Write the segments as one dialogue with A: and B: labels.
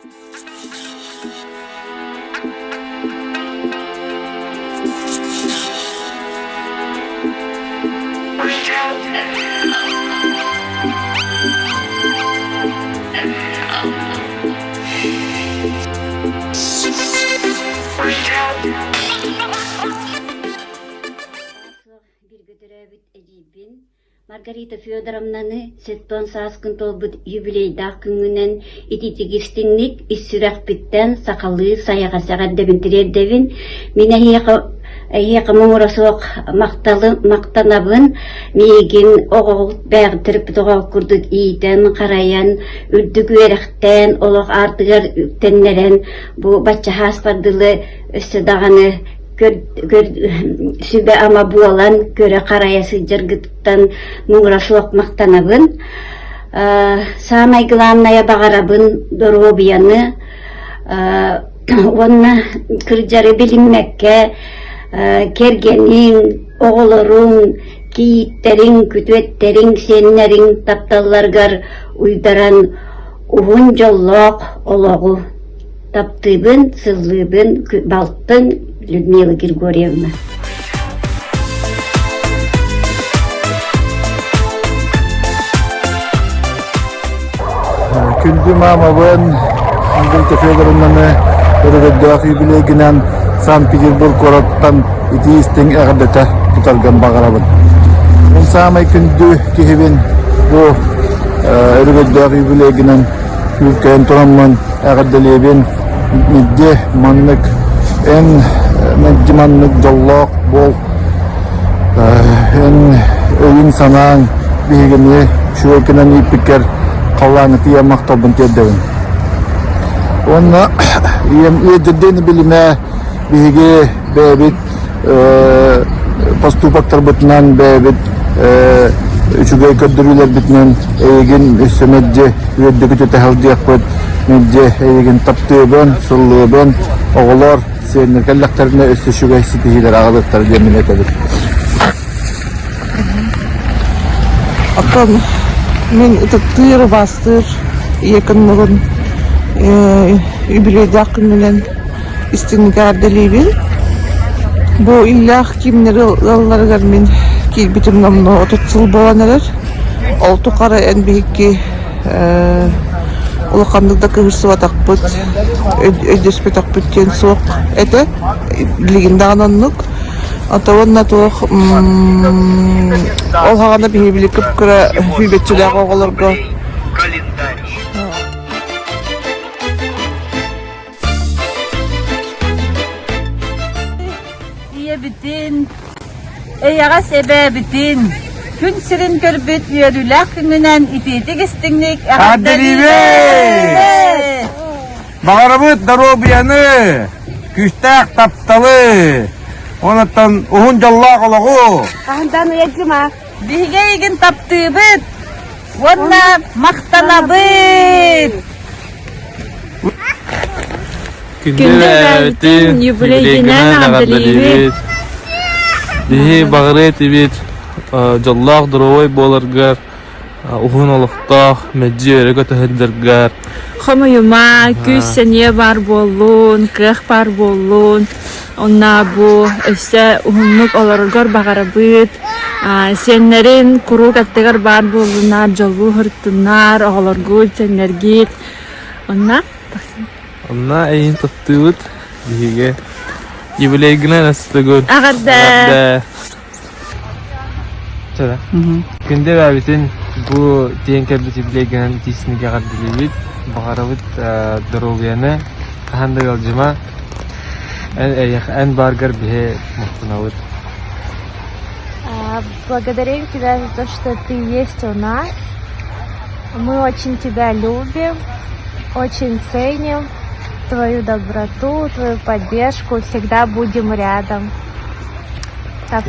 A: Бииргэ төрөөбүт эдьиийбин Маргарита Федоровнаны сэттион сааскын туолбут юбилейдаах күҥҥүнэн ититигистиҥник ис сүрэхпиттэн сахалыы сайаҕас эҕэрдэбин тириэрдэбин. Мин эһиэхэ эһиэхэ муҥура суох махталы махтанабын. Миигин оҕоҕут бэйэҕит төрөппүт оҕо курдук иитэн, харайан, үрдүк үөрэхтээн, олох аартыгар үктэннэрэн бу бачча сааспар дылы өссө даҕаны сүбэ-ама буолан көрө-харайа сылдьаргыттан муҥура суох махтанабын. Саамай главное баҕарабын доруобуйаны уонна кырдьары билиммэккэ кэргэниҥ, оҕолоруҥ, кийииттэриҥ, күтүөттэриҥ, сиэннэриҥ тапталларыгар уйдаран уһун дьоллоох олоҕу Таптыыбын, сыллыыбын балтын Людмила Григорьевна.
B: Күндү маамабын Ангелика Федоровнаны өрөгөйдөөх юбилейгинэн Санкт-Петербург куораттан итии истиҥ эҕэрдэтэ тутаргын баҕарабын. Мин саамай күндү киһибин бу өрөгөйдөөх юбилейгинэн Күүркэйэн тураммын эҕэрдэлиэбин мэлдьи маннык эн мэлдьи маннык дьоллоох буол эн өйүҥ-санааҥ биһигини үчүгэй гынан ииппиккэр халлааҥҥа тиийэн махталбын тиэрдэбин. Уонна ийэм ыалдьырдыын билимэ биһиги бэйэбит поступоктарбытынан бэйэбит үчүгэй көрдөрүүлэрбитинэн эйигин өссө мэлдьи үөрдүкүтүтэ сылдьыахпыт мэлдьи эйигин таптыыбын сыллыыбын оҕолор сиэннэр кэллэхтэринэ өссө үчүгэй ситиһиилэр аҕалыахтара диэн мин этэбин
C: Оттон мин ытыктыыр, убаастыыр ийэ кынныбын үбүлүөйдээх күнүнэн истиҥник эҕэрдэлиибин. Бу иллээх киимнэр ыалларыгар мин киирбитим номнуо 30 сыл буолан эрэр. Ол тухары эн биһикки улаханнык да кыыһырсыбатахпыт, өйдөспөтөхпүт диэн суох этэ. Билигин даҕаны оннук. Ата уонна туох ол хаҕана биһи били кып-кыра сүүрбэччэлээх оҕолорго
D: Ийэбитин, эйэҕэс эбээбитин, күн сирин көрбүт үөрүүлээх күнүнэн итиитик истиҥник эҕэрдэлиибит!
B: Баҕарабыт доруобуйаны, күүстээх тапталы, онуттан уһун дьоллоох олоҕу!
A: Хаһантан уйадьыма.
D: Биһиги эйигин таптыыбыт уонна махтанабыт!
E: Күндү эбээбитин юбилейгинэн эҕэрдэлиибит! Биһи баҕарыа этибит дьоллоох доруобай буоларгар, уһун олохтоох, мэлдьи өрө көтөһүллэргэр.
F: Хомуйума, күүс-сэниэ баар буоллун, кыах баар буоллун. Онно бу өссө уһуннук олороргор баҕарабыт. Сиэннэрин куруук аттыгар баар буоллуннар, дьоллуу сырыттыннар, оҕолоргут, сиэннэргит. Онно
E: Онно эйигин таптыыбыт биһиги юбилейгынан астыгын.
F: Эҕэрдэ!
E: Күндү эбээбитин бу тиийэн кэлбит юбилейгынан итиисинигэ эҕэрдэлиибит. Баҕарабыт доруобуйаны, хаһан да ыалдьыма. Эн эйиэхэ эн бааргар биһи махтанабыт.
F: Благодарим тебя за то, что ты есть у нас. Мы очень тебя любим, очень ценим твою доброту, твою поддержку, всегда будем рядом.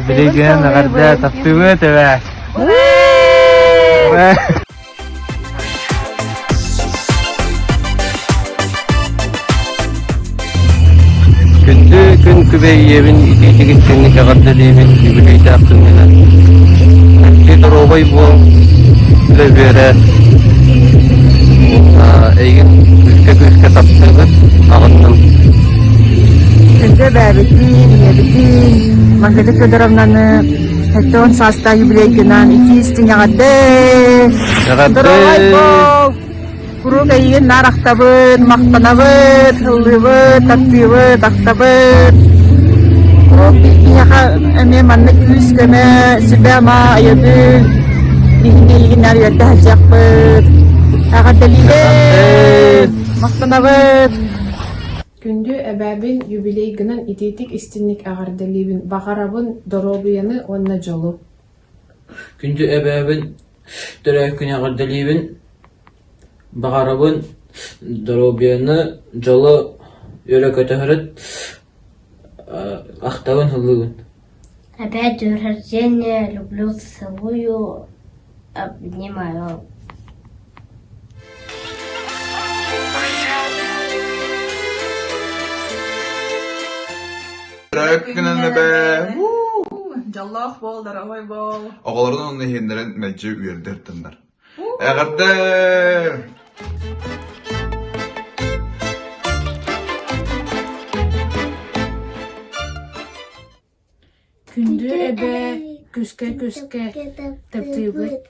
E: Билигин эҕэрдэ таптыыбыт эбээ! Күндү күн күбэй ийэбин итиитик истиҥник эҕэрдэлиибин үбүлүөйдээх күҥҥүнэн. Чэпчи доруобай буол, үлэ үөрэ. Эйигин күүскэ күүскэ таптыыбын.
G: эбээбитин, ийэбитин Маргарита Федоровнаны 70 саастаах юбилейгынан итии истиҥ эҕэрдэ! Здоровай буол! Куруук эйигин наар ахтабыт, махтанабыт, ыллыыбыт, таптыыбыт, ахтабыт. Куруук биһиэхэ эмиэ маннык күүс-көмө, сүбэ-ама, өйөбүл биһиги эйигин наар үөрдэ сылдьыахпыт. Эҕэрдэлиибит! Махтанабыт!
H: Күндү эбээбин юбилейгынан итиитик-истиҥник эҕэрдэлиибин, баҕарабын доруобуйаны уонна дьолу!
I: Күндү эбээбин төрөөккүн эҕэрдэлиибин, баҕарабын доруобуйаны, дьолу үөрэ көтөһөрүт, ахтабын ыллыыбын.
J: Опять день рождения, люблю, целую, обнимаю.
K: Күнэн эбээ!
C: Дьоллоох буол, дорогой буол.
K: Оҕолорун уонна иһиэннэрин мэлдьи үөрдэр тыннар. Эҕэрдэ!
H: Күндү эбээ, күскэ-күскэ таптыыбыт.